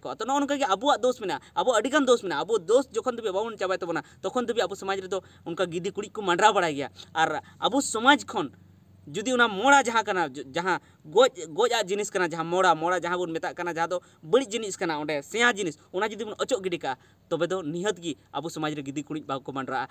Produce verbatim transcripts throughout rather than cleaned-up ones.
ᱠᱚᱜᱼᱟ᱾ ᱛᱚ ᱱᱚᱜᱼᱚ ᱱᱚᱝᱠᱟ ᱜᱮ ᱟᱵᱚᱣᱟᱜ ᱫᱳᱥ ᱢᱮᱱᱟᱜᱼᱟ, ᱟᱵᱚ ᱟᱹᱰᱤ ᱜᱟᱱ ᱫᱳᱥ ᱢᱮᱱᱟᱜᱼᱟ᱾ ᱟᱵᱚ ᱫᱳᱥ ᱡᱚᱠᱷᱚᱱ ᱫᱷᱟᱹᱵᱤᱡ ᱵᱟᱵᱚᱱ ᱪᱟᱵᱟᱭ ᱛᱟᱵᱚᱱᱟ, ᱛᱚᱠᱷᱚᱱ ᱫᱷᱟᱹᱵᱤᱡ ᱟᱵᱚ ᱥᱚᱢᱟᱡᱽ ᱨᱮᱫᱚ ᱚᱱᱠᱟ ᱜᱤᱫᱤ ᱠᱩᱲᱤᱫ ᱠᱚ ᱢᱟᱸᱰᱨᱟᱣ ᱵᱟᱲᱟᱭ ᱜᱮᱭᱟ᱾ ᱟᱨ ᱟᱵᱚ ᱥᱚᱢᱟᱡᱽ ᱠᱷᱚᱱ ᱡᱩᱫᱤ ᱚᱱᱟ ᱢᱚᱲᱟ ᱡᱟᱦᱟᱸ ᱠᱟᱱᱟ, ᱡ-, ᱡᱟᱦᱟᱸ ᱜᱚᱡ, ᱜᱚᱡ ᱟᱜ ᱡᱤᱱᱤᱥ ᱠᱟᱱᱟ, ᱡᱟᱦᱟᱸ ᱢᱚᱲᱟ, ᱢᱚᱲᱟ ᱡᱟᱦᱟᱸ ᱵᱚᱱ ᱢᱮᱛᱟᱜ ᱠᱟᱱᱟ, ᱡᱟᱦᱟᱸ ᱫᱚ ᱵᱟᱹᱲᱤᱡ ᱡᱤᱱᱤᱥ ᱠᱟᱱᱟ, ᱚᱸᱰᱮ ᱥᱮᱭᱟ ᱡᱤᱱᱤᱥ, ᱚᱱᱟ ᱡᱩᱫᱤ ᱵᱚᱱ ᱚᱪᱚᱜ ᱜᱤᱰᱤ ᱠᱟᱜᱼᱟ, ᱛᱚᱵᱮ ᱫᱚ ᱱᱤᱦᱟᱹᱛ ᱜᱮ ᱟᱵᱚ ᱥᱚᱢᱟᱡᱽ ᱨᱮ ᱜᱤᱫᱤ ᱠᱩᱲᱤᱫ ᱵᱟᱠᱚ ᱢᱟᱸᱰᱨᱟᱜᱼᱟ᱾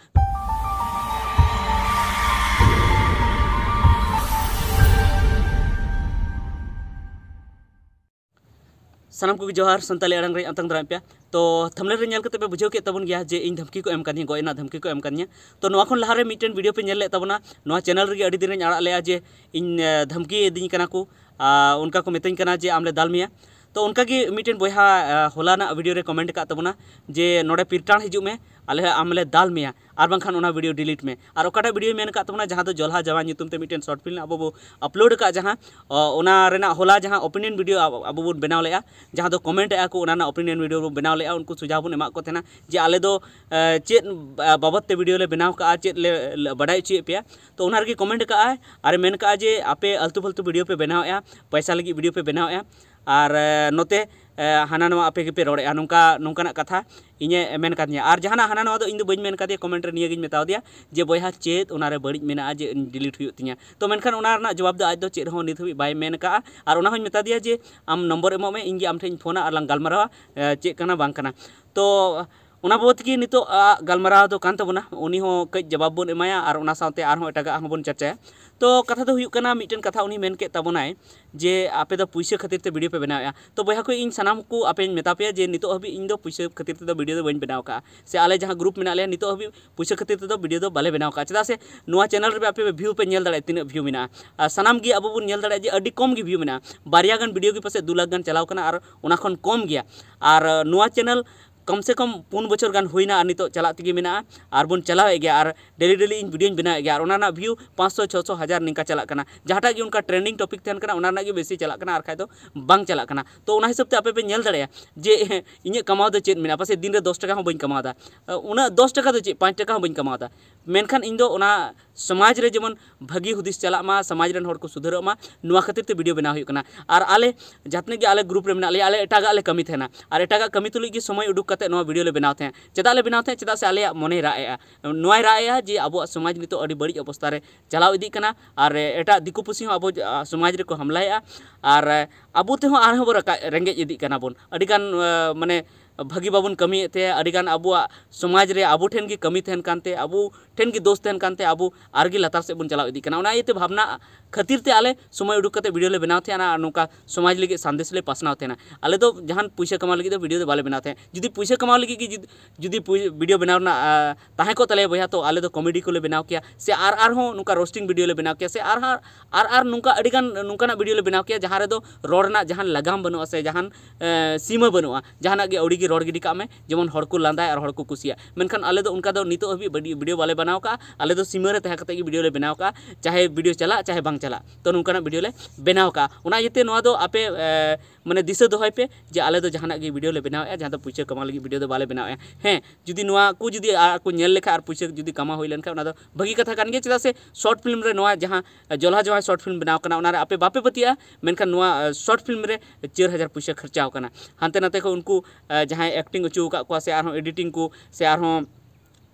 ᱥᱟᱱᱟᱢ ᱠᱚᱜᱮ ᱡᱚᱦᱟᱨ, ᱥᱟᱱᱛᱟᱲᱤ ᱟᱲᱟᱝ ᱨᱮ ᱟᱛᱟᱝ ᱫᱟᱨᱟᱢ ᱯᱮᱭᱟ᱾ ᱛᱚ ᱛᱷᱟᱢᱵᱽᱱᱮᱞ ᱨᱮ ᱧᱮᱞ ᱠᱟᱛᱮ ᱯᱮ ᱵᱩᱡᱷᱟᱹᱣ ᱠᱮᱫ ᱛᱟᱵᱚᱱ ᱜᱮᱭᱟ ᱡᱮ ᱤᱧ ᱫᱷᱟᱢᱠᱤ ᱠᱚ ᱮᱢ ᱠᱟᱫᱤᱧᱟ, ᱜᱚᱡ ᱨᱮᱱᱟᱜ ᱫᱷᱟᱢᱠᱤ ᱠᱚ ᱮᱢ ᱠᱟᱫᱤᱧᱟ᱾ ᱛᱚ ᱱᱚᱣᱟ ᱠᱷᱚᱱ ᱞᱟᱦᱟᱨᱮ ᱢᱤᱫᱴᱮᱱ ᱵᱷᱤᱰᱤᱭᱳ ᱯᱮ ᱧᱮᱞ ᱞᱮᱫ ᱛᱟᱵᱚᱱᱟ, ᱱᱚᱣᱟ ᱪᱮᱱᱮᱞ ᱨᱮᱜᱮ ᱟᱹᱰᱤ ᱫᱤᱱ ᱨᱮᱧ ᱟᱲᱟᱜ ᱞᱮᱜᱼᱟ ᱡᱮ ᱤᱧ, ᱮ, ᱫᱷᱟᱢᱠᱤ ᱤᱫᱤᱧ ᱠᱟᱱᱟ ᱠᱚ, ᱟᱨ ᱚᱱᱠᱟ ᱠᱚ ᱢᱤᱛᱟᱹᱧ ᱠᱟᱱᱟ ᱡᱮ ᱟᱢ ᱞᱮ ᱫᱟᱞ ᱢᱮᱭᱟ᱾ ᱛᱚ ᱚᱱᱠᱟ ᱜᱮ ᱢᱤᱫᱴᱮᱱ ᱵᱚᱭᱦᱟ, ᱮ, ᱦᱚᱞᱟᱱᱟᱜ ᱵᱷᱤᱰᱤᱭᱳ ᱨᱮ ᱠᱚᱢᱮᱱᱴ ᱟᱠᱟᱫ ᱛᱟᱵᱚᱱᱟ ᱡᱮ ᱱᱚᱰᱮ ᱯᱤᱨᱴᱟᱱ ᱦᱤᱡᱩᱜ ᱢᱮ, ᱟᱞᱮ ᱟᱢ ᱞᱮ ᱫᱟᱞ ᱢᱮᱭᱟ, ᱟᱨ ᱵᱟᱝᱠᱷᱟᱱ ᱚᱱᱟ ᱵᱷᱤᱰᱤᱭᱳ ᱰᱤᱞᱤᱴ ᱢᱮ᱾ ᱟᱨ ᱚᱠᱟᱴᱟᱜ ᱵᱷᱤᱰᱤᱭᱳ ᱢᱮᱱ ᱟᱠᱟᱫ ᱛᱟᱵᱚᱱᱟ, ᱡᱟᱦᱟᱸ ᱫᱚ ᱡᱚᱞᱦᱟ ᱡᱟᱣᱟᱭ ᱧᱩᱛᱩᱢ ᱛᱮ ᱢᱤᱫᱴᱮᱱ ᱥᱚᱨᱴ ᱯᱷᱤᱞᱢ ᱟᱵᱚ ᱵᱚ ᱟᱯᱞᱳᱰ ᱟᱠᱟᱫ, ᱡᱟᱦᱟᱸ, ᱚ, ᱚᱱᱟ ᱨᱮᱱᱟᱜ ᱦᱚᱞᱟ ᱡᱟᱦᱟᱸ ᱳᱯᱤᱱᱤᱭᱚᱱ ᱵᱷᱤᱰᱤᱭᱳ ᱟᱵᱚ, ᱟᱵᱚ ᱵᱚᱱ ᱵᱮᱱᱟᱣ ᱞᱮᱜᱼᱟ, ᱡᱟᱦᱟᱸ ᱫᱚ ᱠᱚᱢᱮᱱᱴ ᱮᱜᱼᱟ ᱠᱚ, ᱚᱱᱟ ᱨᱮᱱᱟᱜ ᱳᱯᱤᱱᱤᱭᱚᱱ ᱵᱷᱤᱰᱤᱭᱳ ᱵᱚᱱ ᱵᱮᱱᱟᱣ ᱞᱮᱜᱼᱟ, ᱩᱱᱠᱩ ᱥᱩᱡᱷᱟᱣ ᱵᱚᱱ ᱮᱢᱟᱜ ᱠᱚ ᱛᱟᱦᱮᱱᱟ ᱡᱮ ᱟᱞᱮ ᱫᱚ, ᱮ, ᱪᱮᱫ, ᱟ, ᱵᱟᱵᱚᱫ ᱛᱮ ᱵᱷᱤᱰᱤᱭᱳ ᱞᱮ ᱵᱮᱱᱟᱣ ᱠᱟᱜᱼᱟ, ᱪᱮᱫ ᱞᱮ, ᱞᱮ ᱵᱟᱰᱟᱭ ᱦᱚᱪᱚᱭᱮᱫ ᱯᱮᱭᱟ᱾ ᱛᱚ ᱚᱱᱟ ᱨᱮᱜᱮ ᱠᱚᱢᱮᱱᱴ ᱠᱟᱜᱼᱟᱭ ᱟᱨᱮ ᱢᱮᱱ ᱠᱟᱜᱼᱟ ᱡᱮ ᱟᱯᱮ ᱟᱞᱛᱩ ᱯᱷᱟᱞᱛᱩ ᱵᱷᱤᱰᱤᱭᱳ ᱯᱮ ᱵᱮᱱᱟᱣᱮᱫᱼᱟ, ᱯᱚᱭᱥᱟ ᱞᱟᱹᱜᱤᱫ ᱵᱷᱤᱰᱤᱭᱳ ᱯᱮ ᱵᱮᱱᱟᱣᱮᱫᱼᱟ, ᱟᱨ, ᱮ, ᱱᱚᱛᱮ, ᱮ, ᱦᱟᱱᱟ ᱱᱚᱣᱟ ᱟᱯᱮ ᱜᱮᱯᱮ ᱨᱚᱲᱮᱫᱼᱟ, ᱱᱚᱝᱠᱟ, ᱱᱚᱝᱠᱟᱱᱟᱜ ᱠᱟᱛᱷᱟ ᱤᱧᱮ ᱢᱮᱱ ᱠᱟᱫᱤᱧᱟ᱾ ᱟᱨ ᱡᱟᱦᱟᱱᱟᱜ ᱦᱟᱱᱟ ᱱᱚᱣᱟ ᱫᱚ ᱤᱧ ᱫᱚ ᱵᱟᱹᱧ ᱢᱮᱱ ᱠᱟᱫᱮᱭᱟ, ᱠᱚᱢᱮᱱᱴ ᱨᱮ ᱱᱤᱭᱟᱹᱜᱤᱧ ᱢᱮᱛᱟᱣ ᱫᱮᱭᱟ ᱡᱮ ᱵᱚᱭᱦᱟ ᱪᱮᱫ ᱚᱱᱟᱨᱮ ᱵᱟᱹᱲᱤᱡ ᱢᱮᱱᱟᱜᱼᱟ ᱡᱮ ᱰᱤᱞᱤᱴ ᱦᱩᱭᱩᱜ ᱛᱤᱧᱟ᱾ ᱛᱚ ᱢᱮᱱᱠᱷᱟᱱ ᱚᱱᱟ ᱨᱮᱱᱟᱜ ᱡᱚᱵᱟᱵ ᱫᱚ ᱟᱡ ᱫᱚ ᱪᱮᱫ ᱦᱚᱸ ᱱᱤᱛ ᱦᱟᱹᱵᱤᱡ ᱵᱟᱭ ᱢᱮᱱ ᱠᱟᱜᱼᱟ᱾ ᱟᱨ ᱚᱱᱟ ᱦᱚᱸᱧ ᱢᱮᱛᱟ ᱫᱮᱭᱟ ᱡᱮ ᱟᱢ ᱱᱚᱢᱵᱚᱨ ᱮᱢᱚᱜ ᱢᱮ, ᱤᱧ ᱜᱮ ᱟᱢ ᱴᱷᱮᱱ ᱤᱧ ᱯᱷᱳᱱᱟ ᱟᱨ ᱞᱟᱝ ᱜᱟᱞᱢᱟᱨᱟᱣᱟ, ᱮ, ᱪᱮᱫ ᱠᱟᱱᱟ ᱵᱟᱝ ᱠᱟᱱᱟ᱾ ᱛᱚ ᱚᱱᱟ ᱵᱟᱵᱚᱫ ᱜᱮ ᱱᱤᱛᱚᱜ ᱟᱜ ᱜᱟᱞᱢᱟᱨᱟᱣ ᱫᱚ ᱠᱟᱱ ᱛᱟᱵᱚᱱᱟ, ᱩᱱᱤ ᱦᱚᱸ ᱠᱟᱹᱡ ᱡᱚᱵᱟᱵ ᱵᱚᱱ ᱮᱢᱟᱭᱟ ᱟᱨ ᱚᱱᱟ ᱥᱟᱶᱛᱮ ᱟᱨᱦᱚᱸ ᱮᱴᱟᱜᱟᱜ ᱦᱚᱸᱵᱚᱱ ᱪᱟᱨᱪᱟᱭᱟ᱾ ᱛᱚ ᱠᱟᱛᱷᱟ ᱫᱚ ᱦᱩᱭᱩᱜ ᱠᱟᱱᱟ, ᱢᱤᱫᱴᱮᱱ ᱠᱟᱛᱷᱟ ᱩᱱᱤ ᱢᱮᱱ ᱠᱮᱫ ᱛᱟᱵᱚᱱᱟᱭ ᱡᱮ ᱟᱯᱮ ᱫᱚ ᱯᱩᱭᱥᱟᱹ ᱠᱷᱟᱹᱛᱤᱨ ᱛᱮ ᱵᱷᱤᱰᱤᱭᱳ ᱯᱮ ᱵᱮᱱᱟᱣᱮᱫᱼᱟ᱾ ᱛᱚ ᱵᱚᱭᱦᱟ ᱠᱚ, ᱤᱧ ᱥᱟᱱᱟᱢ ᱠᱚ ᱟᱯᱮᱧ ᱢᱮᱛᱟ ᱯᱮᱭᱟ ᱡᱮ ᱱᱤᱛᱚᱜ ᱦᱟᱹᱵᱤᱡ ᱤᱧ ᱫᱚ ᱯᱩᱭᱥᱟᱹ ᱠᱷᱟᱹᱛᱤᱨ ᱛᱮᱫᱚ ᱵᱷᱤᱰᱤᱭᱳ ᱫᱚ ᱵᱟᱹᱧ ᱵᱮᱱᱟᱣ ᱠᱟᱜᱼᱟ, ᱥᱮ ᱟᱞᱮ ᱡᱟᱦᱟᱸ ᱜᱨᱩᱯ ᱢᱮᱱᱟᱜ ᱞᱮᱭᱟ ᱱᱤᱛᱚᱜ ᱦᱟᱹᱵᱤᱡ ᱯᱩᱭᱥᱟᱹ ᱠᱷᱟᱹᱛᱤᱨ ᱛᱮᱫᱚ ᱵᱷᱤᱰᱤᱭᱳ ᱫᱚ ᱵᱟᱞᱮ ᱵᱮᱱᱟᱣ ᱠᱟᱜᱼᱟ᱾ ᱪᱮᱫᱟᱜ ᱥᱮ ᱱᱚᱣᱟ ᱪᱮᱱᱮᱞ ᱨᱮ ᱟᱯᱮ ᱵᱷᱤᱭᱩ ᱯᱮ ᱧᱮᱞ ᱫᱟᱲᱮᱭᱟᱜᱼᱟ, ᱛᱤᱱᱟᱹᱜ ᱵᱷᱤᱭᱩ ᱢᱮᱱᱟᱜᱼᱟ᱾ ᱟᱨ ᱥᱟᱱᱟᱢ ᱜᱮ ᱟᱵᱚ ᱵᱚᱱ ᱧᱮᱞ ᱫᱟᱲᱮᱭᱟᱜᱼᱟ ᱡᱮ ᱟᱹᱰᱤ ᱠᱚᱢ ᱜᱮ ᱵᱷᱤᱭᱩ ᱢᱮᱱᱟᱜᱼᱟ, ᱵᱟᱨᱭᱟ ᱜᱟᱱ ᱵᱷᱤᱰᱤᱭᱳ ᱜᱮ ᱯᱟᱥᱮᱡ ᱫᱩ ᱞᱟᱠᱷ ᱜᱟᱱ ᱪᱟᱞᱟᱣ ᱠᱟᱱᱟ ᱟᱨ ᱚᱱᱟ ᱠᱷᱚᱱ ᱠᱚᱢ ᱜᱮᱭᱟ᱾ ᱟᱨ ᱱᱚᱣᱟ ᱪᱮᱱᱮᱞ ᱠᱚᱢ ᱥᱮ ᱠᱚᱢ ᱯᱩᱱ ᱵᱚᱪᱷᱚᱨ ᱜᱟᱱ ᱦᱩᱭᱱᱟ ᱟᱨ ᱱᱤᱛᱚᱜ ᱪᱟᱞᱟᱜ ᱛᱮᱜᱮ ᱢᱮᱱᱟᱜᱼᱟ, ᱟᱨ ᱵᱚᱱ ᱪᱟᱞᱟᱣᱮᱫ ᱜᱮᱭᱟ, ᱟᱨ daily daily ᱤᱧ video ᱧ ᱵᱮᱱᱟᱣᱮᱫ ᱜᱮᱭᱟ, ᱟᱨ ᱚᱱᱟ ᱨᱮᱱᱟᱜ view ᱯᱟᱸᱪᱥᱚ, ᱪᱷᱚᱥᱚ, ᱦᱟᱡᱟᱨ ᱱᱤᱝᱠᱟ ᱪᱟᱞᱟᱜ ᱠᱟᱱᱟ᱾ ᱡᱟᱦᱟᱸᱴᱟᱜ ᱜᱮ ᱚᱱᱠᱟ trending topic ᱛᱟᱦᱮᱱ ᱠᱟᱱᱟ, ᱚᱱᱟ ᱨᱮᱱᱟᱜ ᱜᱮ ᱵᱮᱥᱤ ᱪᱟᱞᱟᱜ ᱠᱟᱱᱟ, ᱟᱨ ᱠᱷᱟᱡ ᱫᱚ ᱵᱟᱝ ᱪᱟᱞᱟᱜ ᱠᱟᱱᱟ᱾ ᱛᱚ ᱚᱱᱟ ᱦᱤᱥᱟᱹᱵ ᱛᱮ ᱟᱯᱮ ᱯᱮ ᱧᱮᱞ ᱫᱟᱲᱮᱭᱟᱜᱼᱟ ᱡᱮ ᱤᱧᱟᱹᱜ ᱠᱟᱢᱟᱣ ᱫᱚ ᱪᱮᱫ ᱢᱮᱱᱟᱜᱼᱟ, ᱯᱟᱥᱮᱡ ᱫᱤᱱ ᱨᱮ ᱫᱚᱥ ᱴᱟᱠᱟ ᱦᱚᱸ ᱵᱟᱹᱧ ᱠᱟᱢᱟᱣᱫᱟ, ᱩᱱᱟᱹᱜ ᱫᱚᱥ ᱴᱟᱠᱟ ᱫᱚ ᱪᱮᱫ, ᱯᱟᱸᱪ ᱴᱟᱠᱟ ᱦᱚᱸ ᱵᱟᱹᱧ ᱠᱟᱢᱟᱣᱫᱟ, ᱢᱮᱱᱠᱷᱟᱱ ᱤᱧ ᱫᱚ ᱚᱱᱟ ᱥᱚᱢᱟᱡᱽ ᱨᱮ ᱡᱮᱢᱚᱱ ᱵᱷᱟᱹᱜᱤ ᱦᱩᱫᱤᱥ ᱪᱟᱞᱟᱜ ᱢᱟ, ᱥᱚᱢᱟᱡᱽ ᱨᱮᱱ ᱦᱚᱲ ᱠᱚ ᱥᱩᱫᱷᱟᱹᱨᱚᱜ ᱢᱟ, ᱱᱚᱣᱟ ᱠᱷᱟᱹᱛᱤᱨ ᱛᱮ video ᱵᱮᱱᱟᱣ ᱦᱩᱭᱩᱜ ᱠᱟᱱᱟ᱾ ᱟᱨ ᱟᱞᱮ ᱡᱟᱦᱟᱸ ᱛᱤᱱᱟᱹᱜ ᱜᱮ ᱟᱞᱮ group ᱨᱮ ᱢᱮᱱᱟᱜ ᱞᱮᱭᱟ, ᱟᱞᱮ ᱮᱴᱟᱜᱟᱜ ᱞᱮ ᱠᱟᱹᱢᱤ ᱛᱟᱦᱮᱱᱟ, ᱟᱨ ᱮᱴᱟᱜᱟᱜ ᱠᱟᱹᱢᱤ ᱛᱩᱞᱩᱡ ᱜᱮ ᱥᱚᱢᱚᱭ ᱩᱰᱩᱠ ᱠᱟᱛᱮ ᱱᱚᱣᱟ video ᱞᱮ ᱵᱮᱱᱟᱣ ᱛᱟᱦᱮᱸᱫ᱾ ᱪᱮᱫᱟᱜ ᱞᱮ ᱵᱮᱱᱟᱣ ᱛᱟᱦᱮᱸᱫ? ᱪᱮᱫᱟᱜ ᱥᱮ ᱟᱞᱮᱭᱟᱜ ᱢᱚᱱᱮᱭ ᱨᱟᱜ ᱮᱜᱼᱟ, ᱱᱚᱣᱟᱭ ᱨᱟᱜ ᱮᱜᱼᱟ ᱡᱮ ᱟᱵᱚᱣᱟᱜ ᱥᱚᱢᱟᱡᱽ ᱱᱤᱛᱚᱜ ᱟᱹᱰᱤ ᱵᱟᱹᱲᱤᱡ ᱚᱵᱚᱥᱛᱟ ᱨᱮ ᱪᱟᱞᱟᱣ ᱤᱫᱤᱜ ᱠᱟᱱᱟ, ᱟᱨ ᱮᱴᱟᱜ ᱫᱤᱠᱩ ᱯᱩᱥᱤ ᱦᱚᱸ ᱟᱵᱚ, ᱟ, ᱥᱚᱢᱟᱡᱽ ᱨᱮᱠᱚ ᱦᱟᱢᱞᱟᱭᱮᱜᱼᱟ, ᱟᱨ ᱟᱵᱚ ᱛᱮᱦᱚᱸ ᱟᱨᱦᱚᱸ ᱵᱚ ᱨᱟᱠᱟᱵ, ᱨᱮᱸᱜᱮᱡ ᱤᱫᱤᱜ ᱠᱟᱱᱟ ᱵᱚᱱ᱾ ᱟᱹᱰᱤᱜᱟᱱ, ᱟ, ᱢᱟᱱᱮ ᱵᱷᱟᱹᱜᱤ ᱵᱟᱵᱚᱱ ᱠᱟᱹᱢᱤᱭᱮᱫ ᱛᱮ, ᱟᱹᱰᱤᱜᱟᱱ ᱟᱵᱚᱣᱟᱜ ᱥᱚᱢᱟᱡᱽ ᱨᱮ ᱟᱵᱚ ᱴᱷᱮᱱ ᱜᱮ ᱠᱟᱹᱢᱤ ᱛᱟᱦᱮᱱ ᱠᱟᱱᱛᱮ, ᱟᱵᱚ ᱴᱷᱮᱱ ᱜᱮ ᱫᱳᱥ ᱛᱟᱦᱮᱱ ᱠᱟᱱᱛᱮ, ᱟᱵᱚ ᱟᱨᱜᱮ ᱞᱟᱛᱟᱨ ᱥᱮᱫ ᱵᱚᱱ ᱪᱟᱞᱟᱣ ᱤᱫᱤᱜ ᱠᱟᱱᱟ᱾ ᱚᱱᱟ ᱤᱭᱟᱹᱛᱮ ᱵᱷᱟᱵᱽᱱᱟ ᱠᱷᱟᱹᱛᱤᱨ ᱛᱮ ᱟᱞᱮ ᱥᱚᱢᱚᱭ ᱩᱰᱩᱠ ᱠᱟᱛᱮ video ᱞᱮ ᱵᱮᱱᱟᱣ ᱛᱟᱦᱮᱸᱱᱟ ᱟᱨ ᱱᱚᱝᱠᱟ ᱥᱚᱢᱟᱡᱽ ᱞᱟᱹᱜᱤᱫ ᱥᱟᱸᱫᱮᱥ ᱞᱮ ᱯᱟᱥᱱᱟᱣ ᱛᱟᱦᱮᱸᱱᱟ᱾ ᱟᱞᱮ ᱫᱚ ᱡᱟᱦᱟᱱ ᱯᱩᱭᱥᱟᱹ ᱠᱟᱢᱟᱣ ᱞᱟᱹᱜᱤᱫ ᱫᱚ video ᱫᱚ ᱵᱟᱞᱮ ᱵᱮᱱᱟᱣ ᱛᱟᱦᱮᱸᱫ᱾ ᱡᱩᱫᱤ ᱯᱩᱭᱥᱟᱹ ᱠᱟᱢᱟᱣ ᱞᱟᱹᱜᱤᱫ ᱜᱮ ᱡᱩᱫᱤ, ᱡᱩᱫᱤ ᱯᱩᱭ-, video ᱵᱮᱱᱟᱣ ᱨᱮᱱᱟᱜ, ᱟ, ᱛᱟᱦᱮᱸ ᱠᱚᱜ ᱛᱟᱞᱮᱭᱟ ᱵᱚᱭᱦᱟ, ᱛᱚ ᱟᱞᱮ ᱫᱚ comedy ᱠᱚᱞᱮ ᱵᱮᱱᱟᱣ ᱠᱮᱭᱟ, ᱥᱮ ᱟᱨ ᱟᱨᱦᱚᱸ ᱱᱚᱝᱠᱟ roasting video ᱞᱮ ᱵᱮᱱᱟᱣ ᱠᱮᱭᱟ, ᱥᱮ ᱟᱨ ᱟᱨ, ᱟᱨ ᱟᱨ ᱱᱚᱝᱠᱟ ᱟᱹᱰᱤᱜᱟᱱ ᱱᱚᱝᱠᱟᱱᱟᱜ video ᱞᱮ ᱵᱮᱱᱟᱣ ᱠᱮᱭᱟ, ᱡᱟᱦᱟᱸ ᱨᱮᱫᱚ ᱨᱚᱲ ᱨᱮᱱᱟᱜ ᱡᱟᱦᱟᱱ ᱞᱟᱜᱟᱢ ᱵᱟᱹᱱᱩᱜᱼᱟ, ᱥᱮ ᱡᱟᱦᱟᱱ, ᱮ, ᱥᱤᱢᱟᱹ ᱵᱟᱹᱱᱩᱜᱼᱟ᱾ ᱡᱟᱦᱟᱱᱟᱜ ᱜᱮ ᱟᱹᱣᱲᱤ ᱜᱮ ᱨᱚᱲ ᱜᱤᱰᱤ ᱠᱟᱜ ᱢᱮ, ᱡᱮᱢᱚᱱ ᱦᱚᱲ ᱠᱚ ᱞᱟᱸᱫᱟᱭ ᱟᱨ ᱦᱚᱲ ᱠᱚ ᱠᱩᱥᱤᱭᱟᱜ᱾ ᱢᱮᱱᱠᱷᱟᱱ ᱟᱞᱮ ᱫᱚ ᱚᱱᱠᱟ ᱫᱚ ᱱᱤᱛᱚᱜ ᱦᱟᱹᱵᱤᱡ video, video ᱵᱟᱞᱮ ᱵᱮᱱᱟᱣ ᱠᱟᱜᱼᱟ᱾ ᱟᱞᱮ ᱫᱚ ᱥᱤᱢᱟᱹ ᱨᱮ ᱛᱟᱦᱮᱸ ᱠᱟᱛᱮ ᱜᱮ video ᱞᱮ ᱵᱮᱱᱟᱣ ᱠᱟᱜᱼᱟ, ᱪᱟᱦᱮ video ᱪᱟᱞᱟᱜ ᱪᱟᱦᱮ ᱵᱟᱝ ᱪᱟᱞᱟᱜ, ᱛᱚ ᱱᱚᱝᱠᱟᱱᱟᱜ video ᱞᱮ ᱵᱮᱱᱟᱣ ᱠᱟᱜᱼᱟ᱾ ᱚᱱᱟ ᱤᱭᱟᱹᱛᱮ ᱱᱚᱣᱟ ᱫᱚ ᱟᱯᱮ, ᱮ, ᱢᱟᱱᱮ ᱫᱤᱥᱟᱹ ᱫᱚᱦᱚᱭ ᱯᱮ ᱡᱮ ᱟᱞᱮ ᱫᱚ ᱡᱟᱦᱟᱱᱟᱜ ᱜᱮ video ᱞᱮ ᱵᱮᱱᱟᱣᱮᱫᱼᱟ, ᱡᱟᱦᱟᱸ ᱫᱚ ᱯᱩᱭᱥᱟᱹ ᱠᱟᱢᱟᱣ ᱞᱟᱹᱜᱤᱫ video ᱫᱚ ᱵᱟᱞᱮ ᱵᱮᱱᱟᱣᱮᱫᱼᱟ᱾ ᱦᱮᱸ, ᱡᱩᱫᱤ ᱱᱚᱣᱟ ᱠᱚ ᱡᱩᱫᱤ ᱟᱨ ᱠᱚ ᱧᱮᱞ ᱞᱮᱠᱷᱟᱱ ᱟᱨ ᱯᱩᱭᱥᱟᱹ ᱡᱩᱫᱤ ᱠᱟᱢᱟᱣ ᱦᱩᱭ ᱞᱮᱱᱠᱷᱟᱱ, ᱚᱱᱟ ᱫᱚ ᱵᱷᱟᱹᱜᱤ ᱠᱟᱛᱷᱟ ᱠᱟᱱ ᱜᱮᱭᱟ, ᱪᱮᱫᱟᱜ ᱥᱮ short film ᱨᱮ ᱱᱚᱣᱟ ᱡᱟᱦᱟᱸ ᱡᱚᱞᱦᱟ ᱡᱚᱦᱟ short film ᱵᱮᱱᱟᱣ ᱠᱟᱱᱟ, ᱚᱱᱟᱨᱮ ᱟᱯᱮ ᱵᱟᱯᱮ ᱯᱟᱹᱛᱭᱟᱹᱜᱼᱟ, ᱢᱮᱱᱠᱷᱟᱱ ᱱᱚᱣᱟ, ᱮ, short film ᱨᱮ ᱪᱟᱨ ᱦᱟᱡᱟᱨ ᱯᱩᱭᱥᱟᱹ ᱠᱷᱚᱨᱪᱟᱣ ᱠᱟᱱᱟ᱾ ᱦᱟᱱᱛᱮ ᱱᱟᱛᱮ ᱠᱷᱚᱱ ᱩᱱᱠᱩ, ᱮ, ᱡᱟᱦᱟᱸᱭ acting ᱦᱚᱪᱚ ᱟᱠᱟᱫ ᱠᱚᱣᱟ, ᱥᱮ ᱟᱨᱦᱚᱸ editing ᱠᱚ, ᱥᱮ ᱟᱨᱦᱚᱸ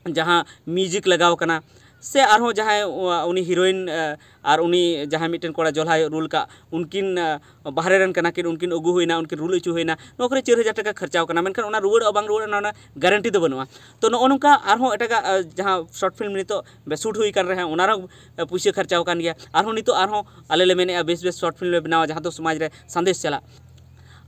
ᱡᱟᱦᱟᱸ music ᱞᱟᱜᱟᱣ ᱠᱟᱱᱟ, ᱥᱮ ᱟᱨᱦᱚᱸ ᱡᱟᱦᱟᱸᱭ, ᱩ-, ᱩᱱᱤ heroine, ᱮ, ᱟᱨ ᱩᱱᱤ ᱡᱟᱦᱟᱸᱭ ᱢᱤᱫᱴᱮᱱ ᱠᱚᱲᱟ ᱡᱚᱞᱦᱟᱭ role ᱠᱟᱜ, ᱩᱱᱠᱤᱱ, ᱮ, ᱵᱟᱦᱨᱮ ᱨᱮᱱ ᱠᱟᱱᱟ ᱠᱤᱱ, ᱩᱱᱠᱤᱱ ᱟᱹᱜᱩ ᱦᱩᱭᱱᱟ, ᱩᱱᱠᱤᱱ role ᱦᱚᱪᱚ ᱦᱩᱭᱱᱟ, ᱱᱚᱣᱟ ᱠᱚᱨᱮ ᱪᱟᱨ ᱦᱟᱡᱟᱨ ᱴᱟᱠᱟ ᱠᱷᱚᱨᱪᱟᱣ ᱠᱟᱱᱟ, ᱢᱮᱱᱠᱷᱟᱱ ᱚᱱᱟ ᱨᱩᱣᱟᱹᱲᱚᱜᱼᱟ ᱵᱟᱝ ᱨᱩᱣᱟᱹᱲᱚᱜᱼᱟ, ᱚᱱᱟ ᱨᱮᱱᱟᱜ guarantee ᱫᱚ ᱵᱟᱹᱱᱩᱜᱼᱟ᱾ ᱛᱚ ᱱᱚᱜᱼᱚ ᱱᱚᱝᱠᱟ ᱟᱨᱦᱚᱸ ᱮᱴᱟᱜᱟᱜ, ᱮ, ᱡᱟᱦᱟᱸ short film ᱱᱤᱛᱚᱜ shoot ᱦᱩᱭ ᱠᱟᱱ ᱨᱮᱦᱚᱸ, ᱚᱱᱟ ᱨᱮᱦᱚᱸ, ᱮ, ᱯᱩᱭᱥᱟᱹ ᱠᱷᱚᱨᱪᱟᱣ ᱠᱟᱱ ᱜᱮᱭᱟ᱾ ᱟᱨᱦᱚᱸ ᱱᱤᱛᱚᱜ ᱟᱨᱦᱚᱸ ᱟᱞᱮ ᱞᱮ ᱢᱮᱱᱮᱫᱼᱟ ᱵᱮᱥ ᱵᱮᱥ short film ᱞᱮ ᱵᱮᱱᱟᱣᱟ, ᱡᱟᱦᱟᱸ ᱫᱚ ᱥᱚᱢᱟᱡᱽ ᱨᱮ ᱥᱟᱸᱫᱮᱥ ᱪᱟᱞᱟᱜ᱾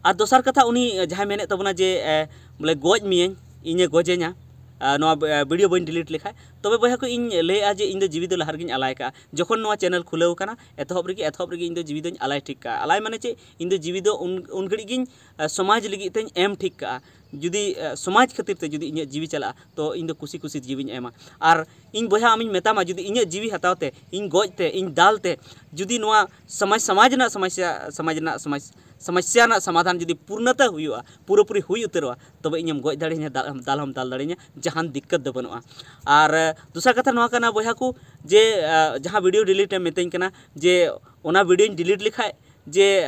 ᱟᱨ ᱫᱚᱥᱟᱨ ᱠᱟᱛᱷᱟ, ᱩᱱᱤ ᱡᱟᱦᱟᱸᱭ ᱢᱮᱱᱮᱫ ᱛᱟᱵᱚᱱᱟ ᱡᱮ, ᱮ, ᱵᱚᱞᱮ ᱜᱚᱡ ᱢᱤᱭᱟᱹᱧ, ᱤᱧᱮ ᱜᱚᱡᱮᱧᱟ, ᱮ, ᱱᱚᱣᱟ, ᱮ, video ᱵᱟᱹᱧ delete ᱞᱮᱠᱷᱟᱡ, ᱛᱚᱵᱮ ᱵᱚᱭᱦᱟ ᱠᱚ, ᱤᱧ ᱞᱟᱹᱭᱮᱫᱼᱟ ᱡᱮ ᱤᱧ ᱫᱚ ᱡᱤᱣᱤ ᱫᱚ ᱞᱟᱦᱟ ᱨᱮᱜᱮᱧ ᱟᱞᱟᱭ ᱠᱟᱜᱼᱟ᱾ ᱡᱚᱠᱷᱚᱱ ᱱᱚᱣᱟ channel ᱠᱷᱩᱞᱟᱹᱣ ᱠᱟᱱᱟ, ᱮᱛᱚᱦᱚᱵ ᱨᱮᱜᱮ, ᱮᱛᱚᱦᱚᱵ ᱨᱮᱜᱮ ᱤᱧ ᱫᱚ ᱡᱤᱣᱤ ᱫᱚᱧ ᱟᱞᱟᱭ ᱴᱷᱤᱠ ᱠᱟᱜᱼᱟ᱾ ᱟᱞᱟᱭ ᱢᱟᱱᱮ ᱪᱮᱫ? ᱤᱧ ᱫᱚ ᱡᱤᱣᱤ ᱫᱚ ᱩᱱ, ᱩᱱ ᱜᱷᱟᱹᱲᱤᱡ ᱜᱤᱧ, ᱮ, ᱥᱚᱢᱟᱡᱽ ᱞᱟᱹᱜᱤᱫ ᱛᱮᱧ ᱮᱢ ᱴᱷᱤᱠ ᱠᱟᱜᱼᱟ᱾ ᱡᱩᱫᱤ ᱥᱚᱢᱟᱡᱽ ᱠᱷᱟᱹᱛᱤᱨ ᱛᱮ ᱡᱩᱫᱤ ᱤᱧᱟᱹᱜ ᱡᱤᱣᱤ ᱪᱟᱞᱟᱜᱼᱟ, ᱛᱚ ᱤᱧ ᱫᱚ ᱠᱩᱥᱤ ᱠᱩᱥᱤ ᱡᱤᱣᱤᱧ ᱮᱢᱟ᱾ ᱟᱨ ᱤᱧ ᱵᱚᱭᱦᱟ, ᱟᱢᱤᱧ ᱢᱮᱛᱟᱢᱟ, ᱡᱩᱫᱤ ᱤᱧᱟᱹᱜ ᱡᱤᱣᱤ ᱦᱟᱛᱟᱣ ᱛᱮ, ᱤᱧ ᱜᱚᱡ ᱛᱮ, ᱤᱧ ᱫᱟᱞ ᱛᱮ ᱡᱩᱫᱤ ᱱᱚᱣᱟ ᱥᱚᱢᱟᱡᱽ ᱥᱚᱢᱟᱡᱽ ᱨᱮᱱᱟᱜ ᱥᱚᱢᱟᱡᱽ ᱥᱚᱢᱟᱥᱭᱟ ᱨᱮᱱᱟᱜ ᱥᱚᱢᱟᱫᱷᱟᱱ ᱡᱩᱫᱤ ᱯᱩᱨᱱᱚᱛᱟ ᱦᱩᱭᱩᱜᱼᱟ, ᱯᱩᱨᱟᱹᱯᱩᱨᱤ ᱦᱩᱭ ᱩᱛᱟᱹᱨᱚᱜᱼᱟ, ᱛᱚᱵᱮ ᱤᱧᱮᱢ ᱜᱚᱡ ᱫᱟᱲᱮᱭᱟᱹᱧᱟ, ᱫᱟᱞ ᱦᱚᱸᱢ ᱫᱟᱞ ᱦᱚᱸᱢ ᱫᱟᱞ ᱫᱟᱲᱮᱭᱟᱹᱧᱟ, ᱡᱟᱦᱟᱱ ᱫᱤᱠᱠᱟᱛ ᱫᱚ ᱵᱟᱹᱱᱩᱜᱼᱟ᱾ ᱟᱨ ᱫᱚᱥᱟᱨ ᱠᱟᱛᱷᱟ ᱱᱚᱣᱟ ᱠᱟᱱᱟ ᱵᱚᱭᱦᱟ ᱠᱚ, ᱡᱮ ᱡᱟᱦᱟᱸ video delete ᱮᱢ ᱢᱤᱛᱟᱹᱧ ᱠᱟᱱᱟ, ᱡᱮ ᱚᱱᱟ videoᱧ delete ᱞᱮᱠᱷᱟᱡ ᱡᱮ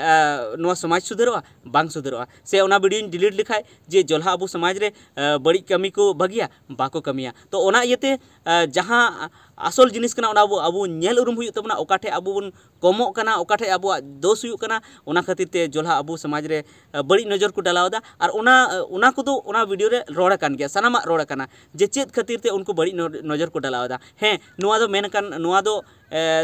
ᱱᱚᱣᱟ ᱥᱚᱢᱟᱡᱽ ᱥᱩᱫᱷᱟᱹᱨᱚᱜᱼᱟ? ᱵᱟᱝ ᱥᱩᱫᱷᱟᱹᱨᱚᱜᱼᱟ᱾ ᱥᱮ ᱚᱱᱟ videoᱧ delete ᱞᱮᱠᱷᱟᱡ ᱡᱮ ᱡᱚᱞᱦᱟ ᱟᱵᱚ ᱥᱚᱢᱟᱡᱽ ᱨᱮ ᱵᱟᱹᱲᱤᱡ ᱠᱟᱹᱢᱤ ᱠᱚ ᱵᱟᱹᱜᱤᱭᱟ? ᱵᱟᱠᱚ ᱠᱟᱹᱢᱤᱭᱟ᱾ ᱛᱚ ᱚᱱᱟ ᱤᱭᱟᱹᱛᱮ ᱡᱟᱦᱟᱸ ᱟᱥᱚᱞ ᱡᱤᱱᱤᱥ ᱠᱟᱱᱟ, ᱚᱱᱟ ᱟᱵᱚ ᱟᱵᱚ ᱧᱮᱞ ᱩᱨᱩᱢ ᱦᱩᱭᱩᱜ ᱛᱟᱵᱚᱱᱟ, ᱚᱠᱟ ᱴᱷᱮᱡ ᱟᱵᱚ ᱵᱚᱱ ᱠᱚᱢᱚᱜ ᱠᱟᱱᱟ, ᱚᱠᱟ ᱴᱷᱮᱡ ᱟᱵᱚᱣᱟᱜ ᱫᱳᱥ ᱦᱩᱭᱩᱜ ᱠᱟᱱᱟ, ᱚᱱᱟ ᱠᱷᱟᱹᱛᱤᱨ ᱛᱮ ᱡᱚᱞᱦᱟ ᱟᱵᱚ ᱥᱚᱢᱟᱡᱽ ᱨᱮ ᱵᱟᱹᱲᱤᱡ ᱱᱚᱡᱚᱨ ᱠᱚ ᱰᱟᱞᱟᱣ ᱮᱫᱟ᱾ ᱟᱨ ᱚᱱᱟ ᱚᱱᱟ ᱠᱚᱫᱚ ᱚᱱᱟ video ᱨᱮ ᱨᱚᱲ ᱟᱠᱟᱱ ᱜᱮᱭᱟ, ᱥᱟᱱᱟᱢᱟᱜ ᱨᱚᱲ ᱟᱠᱟᱱᱟ ᱡᱮ ᱪᱮᱫ ᱠᱷᱟᱹᱛᱤᱨ ᱛᱮ ᱩᱱᱠᱩ ᱵᱟᱹᱲᱤᱡ ᱱᱚ- ᱱᱚᱡᱚᱨ ᱠᱚ ᱰᱟᱞᱟᱣ ᱮᱫᱟ᱾ ᱦᱮᱸ, ᱱᱚᱣᱟ ᱫᱚ ᱢᱮᱱ ᱟᱠᱟᱱ, ᱱᱚᱣᱟ ᱫᱚ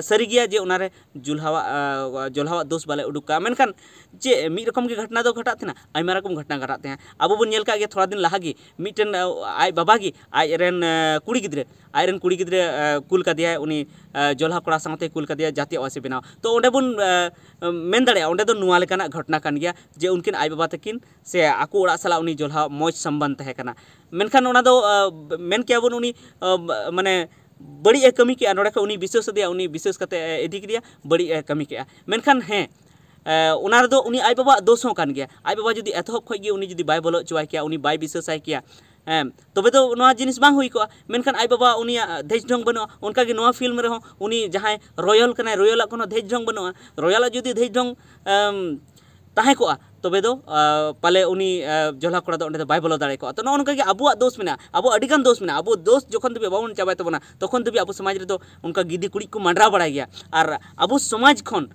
ᱥᱟᱹᱨᱤ ᱜᱮᱭᱟ ᱡᱮ ᱚᱱᱟᱨᱮ ᱡᱚᱞᱦᱟᱣᱟᱜ ᱡᱚᱞᱦᱟᱣᱟᱜ ᱫᱳᱥ ᱵᱟᱞᱮ ᱩᱰᱩᱠ ᱠᱟᱜᱼᱟ᱾ ᱢᱮᱱᱠᱷᱟᱱ ᱪᱮᱫ ᱢᱤᱫ ᱨᱚᱠᱚᱢ ᱜᱮ ᱜᱷᱚᱴᱱᱟ ᱫᱚ ᱜᱷᱚᱴᱟᱜ ᱛᱟᱦᱮᱱᱟ? ᱟᱭᱢᱟ ᱨᱚᱠᱚᱢ ᱜᱷᱚᱴᱱᱟ ᱜᱷᱚᱴᱟᱜ ᱛᱟᱦᱮᱸᱜᱼᱟ᱾ ᱟᱵᱚ ᱵᱚᱱ ᱧᱮᱞ ᱠᱟᱜ ᱜᱮᱭᱟ, ᱛᱷᱚᱲᱟ ᱫᱤᱱ ᱞᱟᱦᱟ ᱜᱮ ᱢᱤᱫᱴᱮᱱ ᱟᱡ ᱵᱟᱵᱟ ᱜᱮ ᱟᱡ ᱨᱮᱱ ᱠᱩᱲᱤ ᱜᱤᱫᱽᱨᱟᱹ ᱟᱡ ᱨᱮᱱ ᱠᱩᱲᱤ ᱜᱤᱫᱽᱨᱟᱹ ᱠᱩᱞ ᱠᱟᱫᱮᱭᱟᱭ, ᱩᱱᱤ ᱡᱚᱞᱦᱟ ᱠᱚᱲᱟ ᱥᱟᱶᱛᱮ ᱠᱩᱞ ᱠᱟᱫᱮᱭᱟ ᱡᱟᱹᱛᱤᱭᱟᱜ ᱚᱣᱟᱥᱮ ᱵᱮᱱᱟᱣ᱾ ᱛᱚ ᱚᱸᱰᱮ ᱵᱚᱱ ᱢᱮᱱ ᱫᱟᱲᱮᱭᱟᱜᱼᱟ, ᱚᱸᱰᱮ ᱫᱚ ᱱᱚᱣᱟ ᱞᱮᱠᱟᱱᱟᱜ ᱜᱷᱚᱴᱱᱟ ᱠᱟᱱ ᱜᱮᱭᱟ ᱡᱮ ᱩᱱᱠᱤᱱ ᱟᱡ ᱵᱟᱵᱟ ᱛᱟᱹᱠᱤᱱ ᱥᱮ ᱟᱠᱚ ᱚᱲᱟᱜ ᱥᱟᱞᱟᱜ ᱩᱱᱤ ᱡᱚᱞᱦᱟ ᱢᱚᱡᱽ ᱥᱚᱢᱵᱟᱱᱫ ᱛᱟᱦᱮᱸ ᱠᱟᱱᱟ᱾ ᱢᱮᱱᱠᱷᱟᱱ ᱚᱱᱟ ᱫᱚ ᱢᱮᱱ ᱠᱮᱭᱟ ᱵᱚᱱ ᱩᱱᱤ ᱵᱟᱹᱲᱤᱡ ᱮ ᱠᱟᱹᱢᱤ ᱠᱮᱜᱼᱟ᱾ ᱱᱚᱰᱮ ᱠᱷᱚᱱ ᱩᱱᱤ ᱵᱤᱥᱟᱹᱥ ᱟᱫᱮᱭᱟ, ᱩᱱᱤ ᱵᱤᱥᱟᱹᱥ ᱠᱟᱛᱮ ᱤᱫᱤ ᱠᱮᱫᱮᱭᱟ, ᱵᱟᱹᱲᱤᱡ ᱮ ᱠᱟᱹᱢᱤ ᱠᱮᱜᱼᱟ᱾ ᱢᱮᱱᱠᱷᱟᱱ ᱦᱮᱸ, ᱚᱱᱟ ᱨᱮᱫᱚ ᱩᱱᱤ ᱟᱡ ᱵᱟᱵᱟᱣᱟᱜ ᱫᱳᱥ ᱦᱚᱸ ᱠᱟᱱ ᱜᱮᱭᱟ᱾ ᱟᱡ ᱵᱟᱵᱟ ᱡᱩᱫᱤ ᱮᱛᱚᱦᱚᱵ ᱠᱷᱚᱱ ᱜᱮ ᱩᱱᱤ ᱡᱩᱫᱤ ᱵᱟᱭ ᱵᱚᱞᱚ ᱦᱚᱪᱚᱣᱟᱭ ᱠᱮᱭᱟ, ᱩᱱᱤ ᱵᱟᱭ ᱵᱤᱥᱟᱹᱥᱟᱭ ᱠᱮᱭᱟ, ᱦᱮᱸ, ᱛᱚᱵᱮ ᱫᱚ ᱱᱚᱣᱟ ᱡᱤᱱᱤᱥ ᱵᱟᱝ ᱦᱩᱭ ᱠᱚᱜᱼᱟ᱾ ᱢᱮᱱᱠᱷᱟᱱ ᱟᱡ ᱵᱟᱵᱟ ᱩᱱᱤᱭᱟᱜ ᱫᱷᱮᱡ ᱰᱷᱚᱝ ᱵᱟᱹᱱᱩᱜᱼᱟ᱾ ᱚᱱᱠᱟ ᱜᱮ ᱱᱚᱣᱟ ᱯᱷᱤᱞᱢ ᱨᱮᱦᱚᱸ ᱩᱱᱤ ᱡᱟᱦᱟᱸᱭ ᱨᱚᱭᱚᱞ ᱠᱟᱱᱟᱭ, ᱨᱚᱭᱚᱞᱟᱜ ᱠᱳᱱᱳ ᱫᱷᱮᱡ ᱰᱷᱚᱝ ᱵᱟᱹᱱᱩᱜᱼᱟ᱾ ᱨᱚᱭᱟᱞᱟᱜ ᱡᱩᱫᱤ ᱫᱷᱮᱡ ᱰᱷᱚᱝ ᱛᱟᱦᱮᱸ ᱠᱚᱜᱼᱟ, ᱛᱚᱵᱮ ᱫᱚ ᱯᱟᱞᱮ ᱩᱱᱤ ᱡᱚᱞᱦᱟ ᱠᱚᱲᱟ ᱫᱚ ᱚᱸᱰᱮ ᱫᱚ ᱵᱟᱭ ᱵᱚᱞᱚ ᱫᱟᱲᱮ ᱠᱚᱜᱼᱟ᱾ ᱛᱚ ᱱᱚᱜᱼᱚ ᱱᱚᱝᱠᱟ ᱜᱮ ᱟᱵᱚᱣᱟᱜ ᱫᱳᱥ ᱢᱮᱱᱟᱜᱼᱟ, ᱟᱵᱚ ᱟᱹᱰᱤ ᱜᱟᱱ ᱫᱳᱥ ᱢᱮᱱᱟᱜᱼᱟ᱾ ᱟᱵᱚ ᱫᱳᱥ ᱡᱚᱠᱷᱚᱱ ᱫᱷᱟᱹᱵᱤᱡ ᱵᱟᱵᱚᱱ ᱪᱟᱵᱟᱭ ᱛᱟᱵᱚᱱᱟ, ᱛᱚᱠᱷᱚᱱ ᱫᱷᱟᱹᱵᱤᱡ ᱟᱵᱚ ᱥᱚᱢᱟᱡᱽ ᱨᱮᱫᱚ ᱚᱱᱠᱟ ᱜᱤᱫᱤ ᱠᱩᱲᱤᱫ ᱠᱚ ᱢᱟᱸᱰᱨᱟᱣ ᱵᱟᱲᱟᱭ ᱜᱮᱭᱟ᱾ ᱟᱨ ᱟᱵᱚ ᱥᱚᱢᱟᱡᱽ ᱠᱷᱚᱱ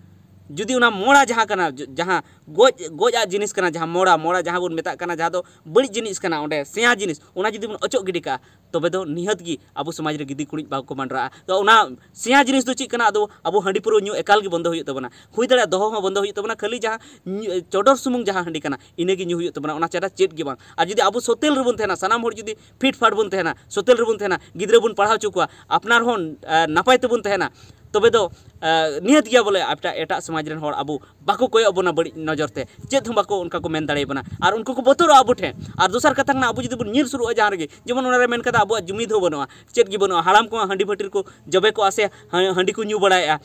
ᱡᱩᱫᱤ ᱚᱱᱟ ᱢᱚᱲᱟ ᱡᱟᱦᱟᱸ ᱠᱟᱱᱟ, ᱡᱟᱦᱟᱸ ᱜᱚᱡ ᱜᱚᱡ ᱟᱜ ᱡᱤᱱᱤᱥ ᱠᱟᱱᱟ, ᱡᱟᱦᱟᱸ ᱢᱚᱲᱟ ᱢᱚᱲᱟ ᱡᱟᱦᱟᱸ ᱵᱚᱱ ᱢᱮᱛᱟᱜ ᱠᱟᱱᱟ, ᱡᱟᱦᱟᱸ ᱫᱚ ᱵᱟᱹᱲᱤᱡ ᱡᱤᱱᱤᱥ ᱠᱟᱱᱟ, ᱚᱸᱰᱮ ᱥᱮᱭᱟ ᱡᱤᱱᱤᱥ, ᱚᱱᱟ ᱡᱩᱫᱤ ᱵᱚᱱ ᱚᱪᱚᱜ ᱜᱤᱰᱤ ᱠᱟᱜᱼᱟ, ᱛᱚᱵᱮ ᱫᱚ ᱱᱤᱦᱟᱹᱛ ᱜᱮ ᱟᱵᱚ ᱥᱚᱢᱟᱡᱽ ᱨᱮ ᱜᱤᱫᱤ ᱠᱩᱲᱤᱫ ᱵᱟᱠᱚ ᱢᱟᱸᱰᱨᱟᱜᱼᱟ᱾ ᱛᱚ ᱚᱱᱟ ᱥᱮᱭᱟ ᱡᱤᱱᱤᱥ ᱫᱚ ᱪᱮᱫ ᱠᱟᱱᱟ? ᱟᱫᱚ ᱟᱵᱚ ᱦᱟᱺᱰᱤ ᱯᱟᱹᱣᱨᱟᱹ ᱧᱩ ᱮᱠᱟᱞ ᱜᱮ ᱵᱚᱱᱫᱚ ᱦᱩᱭᱩᱜ ᱛᱟᱵᱚᱱᱟ᱾ ᱦᱩᱭ ᱫᱟᱲᱮᱭᱟᱜᱼᱟ ᱫᱚᱦᱚ ᱦᱚᱸ ᱵᱚᱱᱫᱚ ᱦᱩᱭᱩᱜ ᱛᱟᱵᱚᱱᱟ, ᱠᱷᱟᱹᱞᱤ ᱡᱟᱦᱟᱸ ᱧᱩ- ᱪᱚᱰᱚᱨ ᱥᱩᱢᱩᱝ ᱡᱟᱦᱟᱸ ᱦᱟᱺᱰᱤ ᱠᱟᱱᱟ, ᱤᱱᱟᱹ ᱜᱮ ᱧᱩ ᱦᱩᱭᱩᱜ ᱛᱟᱵᱚᱱᱟ᱾ ᱚᱱᱟ ᱪᱷᱟᱰᱟ ᱪᱮᱫ ᱜᱮ ᱵᱟᱝ᱾ ᱟᱨ ᱡᱩᱫᱤ ᱟᱵᱚ ᱥᱚᱛᱮᱞ ᱨᱮᱵᱚᱱ ᱛᱟᱦᱮᱱᱟ, ᱥᱟᱱᱟᱢ ᱦᱚᱲ ᱡᱩᱫᱤ ᱯᱷᱤᱴ ᱯᱷᱟᱴ ᱵᱚᱱ ᱛᱟᱦᱮᱱᱟ, ᱥᱚᱛᱮᱞ ᱨᱮᱵᱚᱱ ᱛᱟᱦᱮᱱᱟ, ᱜᱤᱫᱽᱨᱟᱹ ᱵᱚᱱ ᱯᱟᱲᱦᱟᱣ ᱦᱚᱪᱚ ᱠᱚᱣᱟ, ᱟᱯᱱᱟᱨ ᱦᱚᱸ ᱱᱟᱯᱟᱭ ᱛᱮᱵᱚᱱ ᱛᱟᱦᱮᱱᱟ, ᱛᱚᱵᱮ ᱫᱚ ᱱᱤᱦᱟᱹᱛ ᱜᱮᱭᱟ ᱵᱚᱞᱮ ᱮᱴᱟᱜ ᱮᱴᱟᱜ ᱥᱚᱢᱟᱡᱽ ᱨᱮᱱ ᱦᱚᱲ ᱟᱵᱚ ᱵᱟᱠᱚ ᱠᱚᱭᱚᱜ ᱵᱚᱱᱟ ᱵᱟᱹᱲᱤᱡ ᱱᱚᱡᱚᱨ ᱛᱮ, ᱪᱮᱫ ᱦᱚᱸ ᱵᱟᱠᱚ ᱚᱱᱠᱟ ᱠᱚ ᱢᱮᱱ ᱫᱟᱲᱮᱭᱟᱵᱚᱱᱟ᱾ ᱟᱨ ᱩᱱᱠᱩ ᱠᱚ ᱵᱚᱛᱚᱨᱚᱜᱼᱟ ᱟᱵᱚ ᱴᱷᱮᱱ᱾ ᱟᱨ ᱫᱚᱥᱟᱨ ᱠᱟᱛᱷᱟ ᱠᱟᱱᱟ, ᱟᱵᱚ ᱡᱩᱫᱤ ᱵᱚᱱ ᱧᱤᱨ ᱥᱩᱨᱩᱜᱼᱟ ᱡᱟᱦᱟᱸ ᱨᱮᱜᱮ, ᱡᱮᱢᱚᱱ ᱚᱱᱟᱨᱮ ᱢᱮᱱ ᱠᱟᱫᱟ ᱟᱵᱚᱣᱟᱜ ᱡᱩᱢᱤᱫ ᱦᱚᱸ ᱵᱟᱹᱱᱩᱜᱼᱟ, ᱪᱮᱫ ᱜᱮ ᱵᱟᱹᱱᱩᱜᱼᱟ, ᱦᱟᱲᱟᱢ ᱠᱚᱦᱚᱸ ᱦᱟᱺᱰᱤ ᱵᱷᱟᱹᱴᱤ ᱨᱮᱠᱚ ᱡᱚᱵᱮ ᱠᱚᱜᱼᱟ ᱥᱮ ᱦᱟᱺᱰᱤ ᱠᱚ ᱧᱩ ᱵᱟᱲᱟᱭᱮᱫᱼᱟ᱾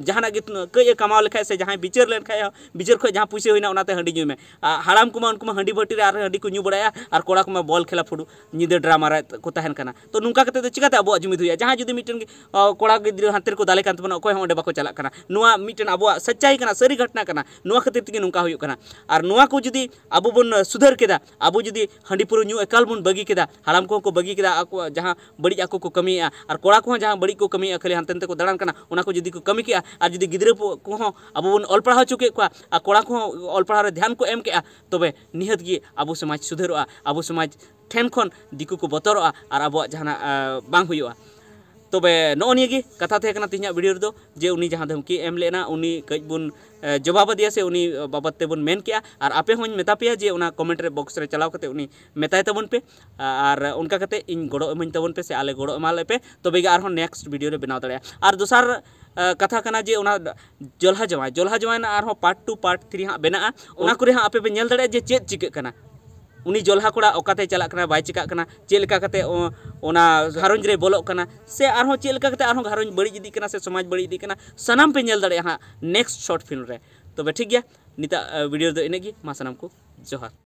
ᱡᱟᱦᱟᱱᱟᱜ ᱜᱮ ᱠᱟᱹᱡ ᱮ ᱠᱟᱢᱟᱣ ᱞᱮᱠᱷᱟᱡ ᱥᱮ ᱡᱟᱦᱟᱸᱭ ᱵᱤᱪᱟᱹᱨ ᱞᱮᱱᱠᱷᱟᱡ ᱦᱚᱸ, ᱵᱤᱪᱟᱹᱨ ᱠᱷᱚᱡ ᱡᱟᱦᱟᱸ ᱯᱩᱭᱥᱟᱹ ᱦᱩᱭᱱᱟ ᱚᱱᱟᱛᱮ ᱦᱟᱺᱰᱤ ᱧᱩᱭ ᱢᱮ᱾ ᱟᱨ ᱦᱟᱲᱟᱢ ᱠᱚᱢᱟ ᱩᱱᱠᱩ ᱢᱟ ᱦᱟᱺᱰᱤ ᱵᱷᱟᱹᱴᱤ ᱨᱮ ᱟᱨ ᱦᱟᱺᱰᱤ ᱠᱚ ᱧᱩ ᱵᱟᱲᱟᱭᱟ, ᱟᱨ ᱠᱚᱲᱟ ᱠᱚᱢᱟ ᱵᱚᱞ ᱠᱷᱮᱞᱟ ᱯᱷᱩᱴᱩ ᱧᱤᱫᱟᱹ ᱰᱨᱟᱢᱟ ᱨᱮ ᱠᱚ ᱛᱟᱦᱮᱱ ᱠᱟᱱᱟ᱾ ᱛᱚ ᱱᱚᱝᱠᱟ ᱠᱟᱛᱮ ᱫᱚ ᱪᱤᱠᱟᱛᱮ ᱟᱵᱚᱣᱟᱜ ᱡᱩᱢᱤᱫ ᱦᱩᱭᱩᱜᱼᱟ? ᱡᱟᱦᱟᱸᱭ ᱡᱩᱫᱤ ᱢᱤᱫᱴᱮᱱ ᱠᱚᱲᱟ ᱜᱤᱫᱽᱨᱟᱹ ᱦᱟᱱᱛᱮ ᱨᱮᱠᱚ ᱫᱟᱞᱮ ᱠᱟᱱ ᱛᱟᱵᱚᱱᱟ, ᱚᱠᱚᱭ ᱦᱚᱸ ᱚᱸᱰᱮ ᱵᱟᱠᱚ ᱪᱟᱞᱟᱜ ᱠᱟᱱᱟ᱾ ᱱᱚᱣᱟ ᱢᱤᱫᱴᱮᱱ ᱟᱵᱚᱣᱟᱜ ᱥᱟᱪᱪᱟᱭ ᱠᱟᱱᱟ, ᱥᱟᱹᱨᱤ ᱜᱷᱚᱴᱱᱟ ᱠᱟᱱᱟ᱾ ᱱᱚᱣᱟ ᱠᱷᱟᱹᱛᱤᱨ ᱛᱮᱜᱮ ᱱᱚᱝᱠᱟ ᱦᱩᱭᱩᱜ ᱠᱟᱱᱟ᱾ ᱟᱨ ᱱᱚᱣᱟ ᱠᱚ ᱡᱩᱫᱤ ᱟᱵᱚ ᱵᱚᱱ ᱥᱩᱫᱷᱟᱹᱨ ᱠᱮᱫᱟ, ᱟᱵᱚ ᱡᱩᱫᱤ ᱦᱟᱺᱰᱤ ᱯᱟᱹᱣᱨᱟᱹ ᱧᱩ ᱮᱠᱟᱞ ᱵᱚᱱ ᱵᱟᱹᱜᱤ ᱠᱮᱫᱟ, ᱦᱟᱲᱟᱢ ᱠᱚᱦᱚᱸ ᱠᱚ ᱵᱟᱹᱜᱤ ᱠᱮᱫᱟ ᱟᱠᱚᱣᱟᱜ ᱡᱟᱦᱟᱸ ᱵᱟᱹᱲᱤᱡ ᱟᱠᱚ ᱠᱚ ᱠᱟᱹᱢᱤᱭᱮᱫᱼᱟ, ᱟᱨ ᱠᱚᱲᱟ ᱠᱚᱦᱚᱸ ᱡᱟᱦᱟᱸ ᱵᱟᱹᱲᱤᱡ ᱠᱚ ᱠᱟᱹᱢᱤᱭᱮᱫᱼᱟ, ᱠᱷᱟᱹᱞᱤ ᱦᱟᱱᱛᱮ ᱱᱟᱛᱮ ᱠᱚ ᱫᱟᱬᱟᱱ ᱠᱟᱱᱟ, ᱚᱱᱟ ᱠᱚ ᱡᱩᱫᱤ ᱠᱚ ᱠᱟᱹᱢᱤ ᱠᱮᱜᱼᱟ, ᱟᱨ ᱡᱩᱫᱤ ᱜᱤᱫᱽᱨᱟᱹ ᱠᱚᱦᱚᱸ ᱟᱵᱚ ᱵᱚᱱ ᱚᱞ ᱯᱟᱲᱦᱟᱣ ᱦᱚᱪᱚ ᱠᱮᱫ ᱠᱚᱣᱟ, ᱟᱨ ᱠᱚᱲᱟ ᱠᱚᱦᱚᱸ ᱚᱞ ᱯᱟᱲᱦᱟᱣ ᱨᱮ ᱫᱷᱮᱭᱟᱱ ᱠᱚ ᱮᱢ ᱠᱮᱜᱼᱟ, ᱛᱚᱵᱮ ᱱᱤᱦᱟᱹᱛ ᱜᱮ ᱟᱵᱚ ᱥᱚᱢᱟᱡᱽ ᱥᱩᱫᱷᱟᱹᱨᱚᱜᱼᱟ, ᱟᱵᱚ ᱥᱚᱢᱟᱡᱽ ᱴᱷᱮᱱ ᱠᱷᱚᱱ ᱫᱤᱠᱩ ᱠᱚ ᱵᱚᱛᱚᱨᱚᱜᱼᱟ ᱟᱨ ᱟᱵᱚᱣᱟᱜ ᱡᱟᱦᱟᱱᱟᱜ ᱵᱟᱝ ᱦᱩᱭᱩᱜᱼᱟ᱾ ᱛᱚᱵᱮ ᱱᱚᱜᱼᱚ ᱱᱤᱭᱟᱹ ᱜᱮ ᱠᱟᱛᱷᱟ ᱛᱟᱦᱮᱸ ᱠᱟᱱᱟ ᱛᱮᱦᱮᱧᱟᱜ ᱵᱷᱤᱰᱤᱭᱳ ᱨᱮᱫᱚ, ᱡᱮ ᱩᱱᱤ ᱡᱟᱦᱟᱸ ᱫᱷᱟᱢᱠᱤ ᱮᱢ ᱞᱮᱱᱟ ᱩᱱᱤ ᱠᱟᱹᱡ ᱵᱚᱱ ᱡᱚᱵᱟᱵ ᱟᱫᱮᱭᱟ ᱥᱮ ᱩᱱᱤ ᱵᱟᱵᱚᱫ ᱛᱮᱵᱚᱱ ᱢᱮᱱ ᱠᱮᱜᱼᱟ᱾ ᱟᱨ ᱟᱯᱮ ᱦᱚᱸᱧ ᱢᱮᱛᱟ ᱯᱮᱭᱟ ᱡᱮ ᱚᱱᱟ ᱠᱚᱢᱮᱱᱴ ᱨᱮ ᱵᱚᱠᱥ ᱨᱮ ᱪᱟᱞᱟᱣ ᱠᱟᱛᱮ ᱩᱱᱤ ᱢᱮᱛᱟᱭ ᱛᱟᱵᱚᱱ ᱯᱮ᱾ ᱟᱨ ᱚᱱᱠᱟ ᱠᱟᱛᱮ ᱤᱧ ᱜᱚᱲᱚ ᱮᱢᱟᱹᱧ ᱛᱟᱵᱚᱱ ᱯᱮ ᱥᱮ ᱟᱞᱮ ᱜᱚᱲᱚ ᱮᱢᱟ ᱞᱮ ᱯᱮ, ᱛᱚᱵᱮ ᱜᱮ ᱟᱨᱦᱚᱸ ᱱᱮᱠᱥᱴ ᱵᱷᱤᱰᱤᱭᱳ ᱨᱮ ᱵᱮᱱᱟᱣ ᱫᱟᱲᱮᱭᱟᱜᱼᱟ᱾ ᱟᱨ ᱫᱚᱥᱟᱨ ᱠᱟᱛᱷᱟ ᱠᱟᱱᱟ ᱡᱮ ᱚᱱᱟ ᱡᱚᱞᱦᱟ ᱡᱟᱶᱟᱭ, ᱡᱚᱞᱦᱟ ᱡᱟᱶᱟᱭ ᱨᱮᱱᱟᱜ ᱟᱨᱦᱚᱸ ᱯᱟᱨᱴ ᱴᱩ ᱯᱟᱨᱴ ᱛᱷᱨᱤ ᱦᱟᱸᱜ ᱵᱮᱱᱟᱜᱼᱟ, ᱚᱱᱟ ᱠᱚᱨᱮ ᱦᱟᱸᱜ ᱟᱯᱮ ᱯᱮ ᱧᱮᱞ ᱫᱟᱲᱮᱭᱟᱜᱼᱟ ᱡᱮ ᱪᱮᱫ ᱪᱤᱠᱟᱹᱜ ᱠᱟᱱᱟ, ᱩᱱᱤ ᱡᱚᱞᱦᱟ ᱠᱚᱲᱟ ᱚᱠᱟᱛᱮ ᱪᱟᱞᱟᱜ ᱠᱟᱱᱟ, ᱵᱟᱭ ᱪᱤᱠᱟᱹᱜ ᱠᱟᱱᱟ, ᱪᱮᱫ ᱞᱮᱠᱟ ᱠᱟᱛᱮ ᱚᱱᱟ ᱜᱷᱟᱨᱚᱸᱡᱽ ᱨᱮ ᱵᱚᱞᱚᱜ ᱠᱟᱱᱟ, ᱥᱮ ᱟᱨᱦᱚᱸ ᱪᱮᱫ ᱞᱮᱠᱟ ᱠᱟᱛᱮ ᱟᱨᱦᱚᱸ ᱜᱷᱟᱨᱚᱸᱡᱽ ᱵᱟᱹᱲᱤᱡ ᱤᱫᱤᱜ ᱠᱟᱱᱟ ᱥᱮ ᱥᱚᱢᱟᱡᱽ ᱵᱟᱹᱲᱤᱡ ᱤᱫᱤᱜ ᱠᱟᱱᱟ, ᱥᱟᱱᱟᱢ ᱯᱮ ᱧᱮᱞ ᱫᱟᱲᱮᱭᱟᱜᱼᱟ ᱦᱟᱸᱜ ᱱᱮᱠᱥᱴ ᱥᱚᱨᱴ ᱯᱷᱤᱞᱢ ᱨᱮ᱾ ᱛᱚᱵᱮ ᱴᱷᱤᱠ ᱜᱮᱭᱟ, ᱱᱤᱛᱟᱜ ᱵᱷᱤᱰᱤᱭᱳ ᱨᱮᱫᱚ ᱤᱱᱟᱹᱜ ᱜᱮ᱾ ᱢᱟ ᱥᱟᱱᱟᱢ ᱠᱚ ᱡᱚᱦᱟᱨ᱾